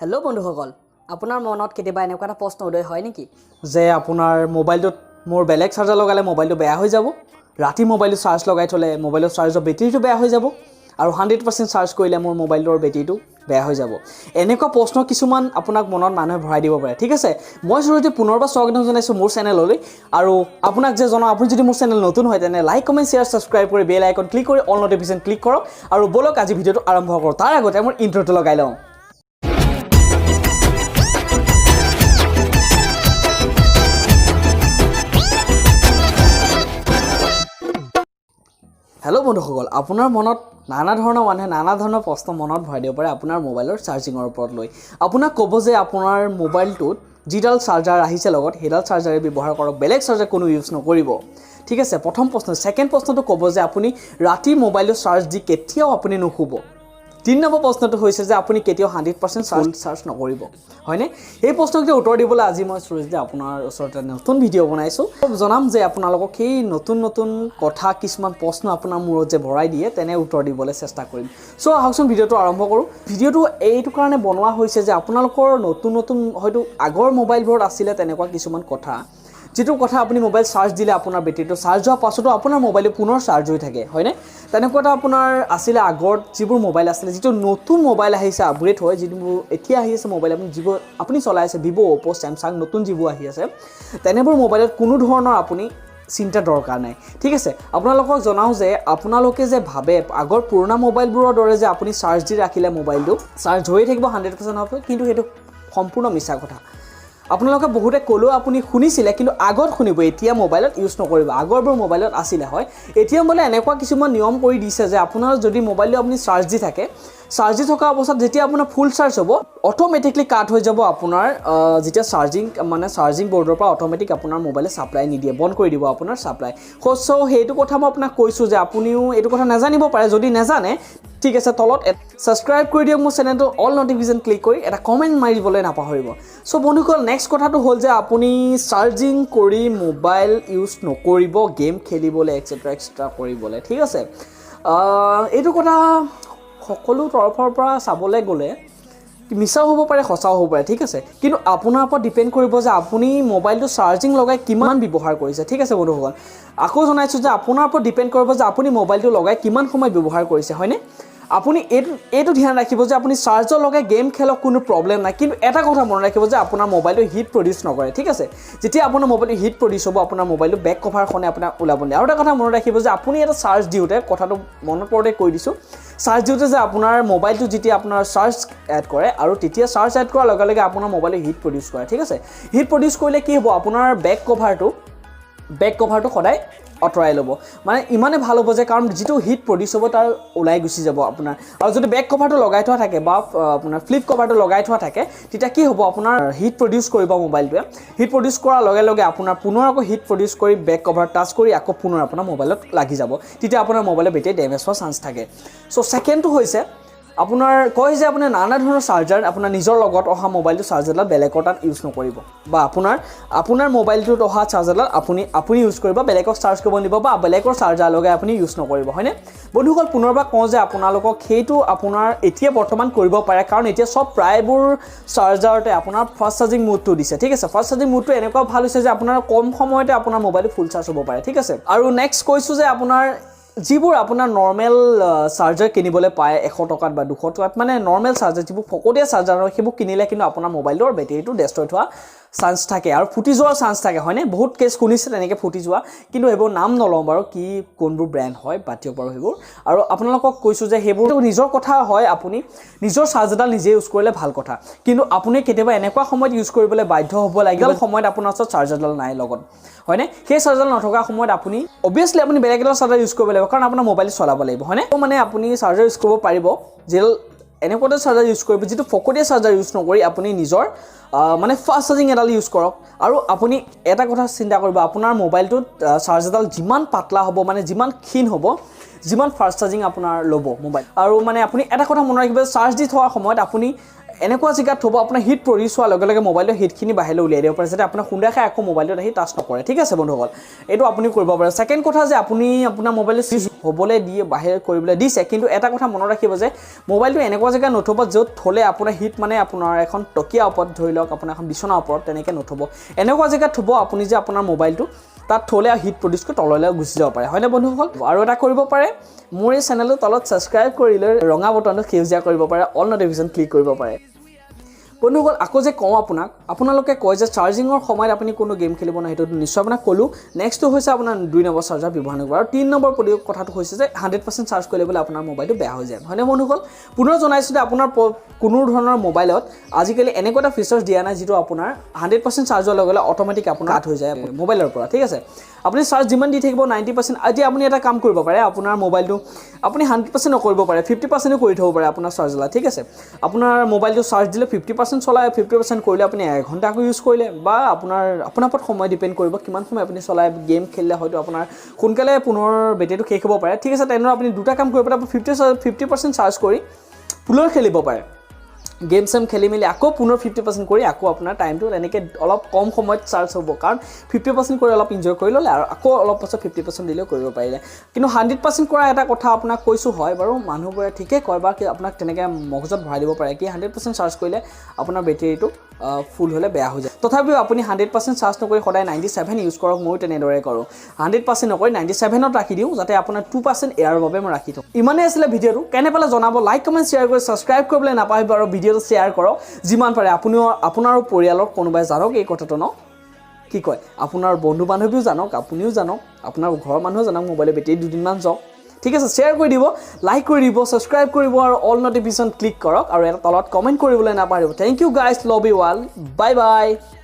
Hello' বন্ধুসকল, আপোনাৰ মনত কেতিয়াবা এনেকুৱা এটা প্ৰশ্ন উদয় হয় নেকি যে আপোনাৰ মোবাইলটোত মোৰ বেলেগ চাৰ্জাৰ লগালে মোবাইলটো বেয়া হৈ যাব, ৰাতি মোবাইলটো চাৰ্জ লগাই থ'লে মোবাইলৰ চাৰ্জৰ বেটেৰীটো বেয়া হৈ যাব আৰু 100% চাৰ্জ কৰিলে মোৰ মোবাইলটোৰ বেটেৰীটো বেয়া হৈ যাব? এনেকুৱা প্ৰশ্ন কিছুমান আপোনাক মনত মানুহে ভৰাই দিব পাৰে, ঠিক আছে। মই সুৰজিত, পুনৰবাৰ স্বাগতম জনাইছোঁ মোৰ চেনেললৈ আৰু আপোনাক যে জনাওঁ, আপুনি যদি মোৰ চেনেল নতুন হয়, তেনে লাইক, কমেণ্ট, শ্বেয়াৰ, ছাবস্ক্ৰাইব কৰি বেল আইকন ক্লিক কৰি অল নটিফিকেশ্যন ক্লিক কৰক। আৰু ব'লক, আজি ভিডিঅ'টো আৰম্ভ কৰোঁ। তাৰ আগতে মোৰ ইণ্ট্ৰটো লগাই লওঁ। হেল্ল' বন্ধুসকল, আপোনাৰ মনত নানা ধৰণৰ মানুহে নানা ধৰণৰ প্ৰশ্ন মনত ভৰাই দিব পাৰে আপোনাৰ মোবাইলৰ চাৰ্জিঙৰ ওপৰত লৈ। আপোনাক ক'ব যে আপোনাৰ মোবাইলটোত যিডাল চাৰ্জাৰ আহিছে লগত, সেইডাল চাৰ্জাৰে ব্যৱহাৰ কৰক, বেলেগ চাৰ্জাৰ কোনো ইউজ নকৰিব, ঠিক আছে, প্ৰথম প্ৰশ্ন। ছেকেণ্ড প্ৰশ্নটো ক'ব যে আপুনি ৰাতি মোবাইলটো চাৰ্জ দি কেতিয়াও আপুনি নুশুব। 3 নম্বৰ প্ৰশ্নটো হৈছে যে আপুনি কেতিয়াও 100% চাৰ্জ নকৰিব, হয়নে? এই প্ৰশ্নকেইটা উত্তৰ দিবলৈ আজি মই সুৰজিতে আপোনাৰ ওচৰত এটা নতুন ভিডিঅ' বনাইছোঁ। জনাম যে আপোনালোকক সেই নতুন নতুন কথা, কিছুমান প্ৰশ্ন আপোনাৰ মূৰত যে ভৰাই দিয়ে, তেনে উত্তৰ দিবলৈ চেষ্টা কৰিম। চ' আহকচোন, ভিডিঅ'টো আৰম্ভ কৰোঁ। ভিডিঅ'টো এইটো কাৰণে বনোৱা হৈছে যে আপোনালোকৰ নতুন নতুন হয়তো আগৰ মোবাইলবোৰত আছিলে তেনেকুৱা কিছুমান কথা, যিটো কথা আপুনি মোবাইল চাৰ্জ দিলে আপোনাৰ বেটেৰীটো চাৰ্জ হোৱাৰ পাছতো আপোনাৰ মোবাইলটো পুনৰ চাৰ্জ হৈ থাকে, হয়নে? তেনেকুৱা এটা আপোনাৰ আছিলে আগত যিবোৰ মোবাইল আছিলে। যিটো নতুন মোবাইল আহিছে, আপগ্ৰেড হয়, যিবোৰ এতিয়া আহি আছে মোবাইল, আপুনি যিবোৰ আপুনি চলাই আছে, ভিভ', অ'প', চেমচাং, নতুন যিবোৰ আহি আছে, তেনেবোৰ মোবাইলত কোনো ধৰণৰ আপুনি চিন্তাৰ দৰকাৰ নাই, ঠিক আছে। আপোনালোকক জনাওঁ যে আপোনালোকে যে ভাবে আগৰ পুৰণা মোবাইলবোৰৰ দৰে যে আপুনি চাৰ্জ দি ৰাখিলে মোবাইলটো চাৰ্জ হৈয়ে থাকিব, 100% হ'ব, কিন্তু সেইটো সম্পূৰ্ণ মিছা কথা। আপোনালোকে বহুতে ক'লেও আপুনি শুনিছিলে, কিন্তু আগত শুনিব, এতিয়া মোবাইলত ইউজ নকৰিব। আগৰবোৰ মোবাইলত আছিলে হয়। এতিয়া বোলে এনেকুৱা কিছুমান নিয়ম কৰি দিছে যে আপোনাৰ যদি মোবাইলটো আপুনি চাৰ্জ দি থাকে, চাৰ্জ দি থকা অৱস্থাত যেতিয়া আপোনাৰ ফুল চাৰ্জ হ'ব, অট'মেটিকলি কাট হৈ যাব আপোনাৰ যেতিয়া চাৰ্জিং, মানে চাৰ্জিং বৰ্ডৰ পৰা অট'মেটিক আপোনাৰ মোবাইলে ছাপ্লাই নিদিয়ে, বন্ধ কৰি দিব আপোনাৰ ছাপ্লাই। চ' সেইটো কথা মই আপোনাক কৈছোঁ যে আপুনিও এইটো কথা নাজানিব পাৰে। যদি নাজানে, ঠিক আছে, তলত ছাবস্ক্ৰাইব কৰি দিয়ক মোৰ চেনেলটো, অল নটিফিকেশ্যন ক্লিক কৰি এটা কমেণ্ট মাৰিবলৈ নাপাহৰিব। চ' বন্ধুসকল, নেক্সট কথাটো হ'ল যে আপুনি চাৰ্জিং কৰি মোবাইল ইউজ নকৰিব গেম খেলিবলৈ, এক্সেট্ৰা এক্সট্ৰা কৰিবলৈ, ঠিক আছে। এইটো কথা সকলো তৰফৰ পৰা চাবলৈ গ'লে মিছাও হ'ব পাৰে, সঁচাও হ'ব পাৰে, ঠিক আছে। কিন্তু আপোনাৰ ওপৰত ডিপেণ্ড কৰিব যে আপুনি মোবাইলটো চাৰ্জিং লগাই কিমান ব্যৱহাৰ কৰিছে, ঠিক আছে। বন্ধুসকল, আকৌ জনাইছোঁ যে আপোনাৰ ওপৰত ডিপেণ্ড কৰিব যে আপুনি মোবাইলটো লগাই কিমান সময় ব্যৱহাৰ কৰিছে, হয়নে? আপুনি এইটো ধ্যান ৰাখিব যে আপুনি চাৰ্জৰ লগাই গেম খেলক, কোনো প্ৰব্লেম নাই। কিন্তু এটা কথা মনত ৰাখিব যে আপোনাৰ মোবাইলটো হিট প্ৰডিউচ নকৰে, ঠিক আছে। যেতিয়া আপোনাৰ মোবাইলটো হিট প্ৰডিউচ হ'ব, আপোনাৰ মোবাইলটো বেক কভাৰখনে আপোনাক ওলাব নিদিয়ে। আৰু এটা কথা মনত ৰাখিব যে আপুনি এটা চাৰ্জ দিওঁতে, কথাটো মনত পৰোঁতে কৈ দিছোঁ, চাৰ্জ দিওঁতে যে আপোনাৰ মোবাইলটো যেতিয়া আপোনাৰ চাৰ্জ এড কৰে আৰু তেতিয়া চাৰ্জ এড কৰাৰ লগে লগে আপোনাৰ মোবাইলটো হিট প্ৰডিউচ কৰে, ঠিক আছে। হিট প্ৰডিউচ কৰিলে কি হ'ব? আপোনাৰ বেক কভাৰটো সদায় আঁতৰাই ল'ব, মানে ইমানে ভাল হ'ব যে কাৰণ যিটো হিট প্ৰডিউচ হ'ব, তাৰ ওলাই গুচি যাব আপোনাৰ। আৰু যদি বেক কভাৰটো লগাই থোৱা থাকে বা আপোনাৰ ফ্লিপ কভাৰটো লগাই থোৱা থাকে, তেতিয়া কি হ'ব? আপোনাৰ হিট প্ৰডিউচ কৰিব মোবাইলটোৱে। হিট প্ৰডিউচ কৰাৰ লগে লগে আপোনাৰ পুনৰ আকৌ হিট প্ৰডিউচ কৰি বেক কভাৰ টাচ কৰি আকৌ পুনৰ আপোনাৰ মোবাইলত লাগি যাব। তেতিয়া আপোনাৰ মোবাইলৰ বেটেৰী ডেমেজ হোৱাৰ চান্স থাকে। চ' ছেকেণ্ডটো হৈছে আপোনাৰ কয় যে আপোনাৰ নানা ধৰণৰ চাৰ্জাৰ, আপোনাৰ নিজৰ লগত অহা মোবাইলটো চাৰ্জাৰডাল বেলেগৰ তাত ইউজ নকৰিব বা আপোনাৰ মোবাইলটোত অহা চাৰ্জাৰডাল আপুনি ইউজ কৰিব, বেলেগক চাৰ্জ কৰিব নিদিব বা বেলেগৰ চাৰ্জাৰ লগাই আপুনি ইউজ নকৰিব, হয়নে? বন্ধুসকল, পুনৰবাৰ কওঁ যে আপোনালোকক সেইটো আপোনাৰ এতিয়া বৰ্তমান কৰিব পাৰে, কাৰণ এতিয়া চব প্ৰায়বোৰ চাৰ্জাৰতে আপোনাৰ ফাষ্ট চাৰ্জিং মোডটো দিছে, ঠিক আছে। ফাষ্ট চাৰ্জিং মোডটো এনেকুৱা ভাল হৈছে যে আপোনাৰ কম সময়তে আপোনাৰ মোবাইলটো ফুল চাৰ্জ হ'ব পাৰে, ঠিক আছে। আৰু নেক্সট কৈছোঁ যে আপোনাৰ যিবোৰ আপোনাৰ নৰ্মেল চাৰ্জাৰ কিনিবলৈ পায় 100 টকাত বা 200 টকাত, মানে নৰ্মেল চাৰ্জাৰ, যিবোৰ ফকতীয়া চাৰ্জাৰ হয়, সেইবোৰ কিনিলে কিন্তু আপোনাৰ মোবাইলটোৰ বেটেৰীটো ডেষ্ট্ৰয় হোৱা চান্স থাকে আৰু ফুটি যোৱাৰ চান্স থাকে, হয়নে? বহুত কেছ শুনিছে তেনেকৈ ফুটি যোৱা, কিন্তু সেইবোৰ নাম নলওঁ বাৰু, কি কোনবোৰ ব্ৰেণ্ড হয়, বাদ দিয়ক বাৰু সেইবোৰ। আৰু আপোনালোকক কৈছোঁ যে সেইবোৰ নিজৰ কথা হয়, আপুনি নিজৰ চাৰ্জাৰডাল নিজে ইউজ কৰিলে ভাল কথা। কিন্তু আপুনি কেতিয়াবা এনেকুৱা সময়ত ইউজ কৰিবলৈ বাধ্য হ'ব লাগিব, সময়ত আপোনাৰ ওচৰত চাৰ্জাৰডাল নাই লগত, হয়নে? সেই চাৰ্জাৰডাল নথকা সময়ত আপুনি অভিয়াছলি আপুনি বেলেগ এডাল চাৰ্জাৰ ইউজ কৰিব লাগিব, কাৰণ আপোনাৰ মোবাইল চলাব লাগিব, হয়নে? মানে আপুনি চাৰ্জাৰ ইউজ কৰিব পাৰিব, যিডাল এনেকুৱা এটা চাৰ্জাৰ ইউজ কৰিব যিটো ফকতীয়া চাৰ্জাৰ ইউজ নকৰি আপুনি নিজৰ মানে ফাষ্ট চাৰ্জিং এডাল ইউজ কৰক। আৰু আপুনি এটা কথা চিন্তা কৰিব, আপোনাৰ মোবাইলটোত চাৰ্জাৰডাল যিমান পাতলা হ'ব, মানে যিমান ক্ষীণ হ'ব, যিমান ফাষ্ট চাৰ্জিং আপোনাৰ ল'ব মোবাইল। আৰু মানে আপুনি এটা কথা মনত ৰাখিব, চাৰ্জ দি থোৱাৰ সময়ত আপুনি এনেকুৱা জেগাত থ'ব, আপোনাৰ হিট প্ৰডিউচ হোৱাৰ লগে লগে মোবাইলটোৰ হিটখিনি বাহিৰলৈ উলিয়াই দিব পাৰে, যাতে আপোনাৰ খুন্দা খাই আকৌ মোবাইলটোত আহি টাচ নকৰে। ঠিক আছে বন্ধুসকল, এইটো আপুনি কৰিব পাৰে। ছেকেণ্ড কথা যে আপুনি আপোনাৰ মোবাইলটো চুইচ হ'বলৈ দিয়ে, বাহিৰ কৰিবলৈ দিছে, কিন্তু এটা কথা মনত ৰাখিব যে মোবাইলটো এনেকুৱা জেগাত নথ'ব য'ত থ'লে আপোনাৰ হিট, মানে আপোনাৰ এখন তকীয়া ওপৰত, ধৰি লওক আপোনাৰ এখন বিচনাৰ ওপৰত তেনেকৈ নথ'ব। এনেকুৱা জেগাত থ'ব আপুনি যে আপোনাৰ মোবাইলটো তাত থ'লে হিট প্ৰডিউচ কৰি তললৈ গুচি যাব পাৰে। হয়নে বন্ধুসকল? আৰু এটা কৰিব পাৰে, মোৰ এই চেনেলটো তলত ছাবস্ক্ৰাইব কৰি লৈ ৰঙা বটনটো সেউজীয়া কৰিব পাৰে, অল নটিফিকেশ্যন ক্লিক কৰিব পাৰে। বন্ধুসকল, আকৌ যে কওঁ আপোনাক, আপোনালোকে কয় যে চাৰ্জিঙৰ সময়ত আপুনি কোনো গেম খেলিব নোৱাৰে, সেইটো নিশ্চয় আপোনাক ক'লোঁ। নেক্সটটো হৈছে আপোনাৰ 2 নম্বৰ চাৰ্জাৰ ব্যৱহাৰ নকৰিব। আৰু 3 নম্বৰ কথাটো হৈছে যে 100% চাৰ্জ কৰিলে বোলে আপোনাৰ মোবাইলটো বেয়া হৈ যায়। হয়নে বন্ধুসকল? পুনৰ জনাইছোঁ যে আপোনাৰ কোনো ধৰণৰ মোবাইলত আজিকালি এনেকুৱা এটা ফিচাৰ্ছ দিয়া নাই যিটো আপোনাৰ 100% চাৰ্জ হোৱাৰ লগে লগে অট'মেটিক আপোনাৰ কাট হৈ যায় মোবাইলৰ পৰা। ঠিক আছে, আপুনি চাৰ্জ যিমান দি থাকিব 90%। এতিয়া আপুনি এটা কাম কৰিব পাৰে, আপোনাৰ মোবাইলটো আপুনি 100% নকৰিব পাৰে, 50%ও কৰি থ'ব পাৰে আপোনাৰ চাৰ্জ। ঠিক আছে, আপোনাৰ মোবাইলটো চাৰ্জ দিলে 50% চলাই, 50% কৰিলে আপুনি এঘণ্টাকৈ ইউজ কৰিলে বা আপোনাৰ ওপৰত সময় ডিপেণ্ড কৰিব কিমান সময় আপুনি চলাই। গেম খেলিলে হয়তো আপোনাৰ সোনকালে পুনৰ বেটেৰীটো শেষ হ'ব পাৰে। ঠিক আছে, তেনেদৰে আপুনি দুটা কাম কৰিব পাৰে। আপুনি 50% চাৰ্জ কৰি পুনৰ খেলিব পাৰে, গেম চেম খেলি মেলি আকৌ পুনৰ 50% কৰি আকৌ আপোনাৰ টাইমটো তেনেকৈ অলপ কম সময়ত চাৰ্জ হ'ব, কাৰণ 50% কৰি অলপ ইনজয় কৰি ল'লে আৰু আকৌ অলপ পাছত 50% দিলেও কৰিব পাৰিলে। কিন্তু 100% কৰা এটা কথা আপোনাক কৈছোঁ, হয় বাৰু মানুহবোৰে ঠিকেই কয় বা কি আপোনাক তেনেকৈ মগজত ভৰাই দিব পাৰে কি 100% চাৰ্জ কৰিলে আপোনাৰ বেটেৰীটো ফুল হ'লে বেয়া হৈ যায়। তথাপিও আপুনি 100% চাৰ্জ নকৰি সদায় 97 ইউজ কৰক। ময়ো তেনেদৰে কৰোঁ, 100% নকৰি 97ত ৰাখি দিওঁ, যাতে আপোনাৰ 2% এয়াৰৰ বাবে মই ৰাখি থওঁ। ইমানেই আছিলে ভিডিঅ'টো। কেনে পালে জনাব, লাইক, কমেণ্ট, শ্বেয়াৰ কৰি ছাবস্ক্ৰাইব কৰিবলৈ নাপাহৰিব আৰু ভিডিঅ'টো শ্বেয়াৰ কৰক যিমান পাৰে। আপুনিও আপোনাৰো পৰিয়ালৰ কোনোবাই জানক এই কথাটো, ন কি কয়, আপোনাৰ বন্ধু বান্ধৱীও জানক, আপুনিও জানক, আপোনাৰ ঘৰৰ মানুহো জানক, মোবাইলৰ বেটেৰী দুদিনমান যাওক। ঠিক আছে, শ্বেয়াৰ কৰি দিব, লাইক কৰি দিব, ছাবস্ক্ৰাইব কৰিব আৰু অল নটিফিকেশ্যন ক্লিক কৰক আৰু এটা তলত কমেণ্ট কৰিবলৈ নাপাহৰিব। Thank you guys, love you all, bye bye.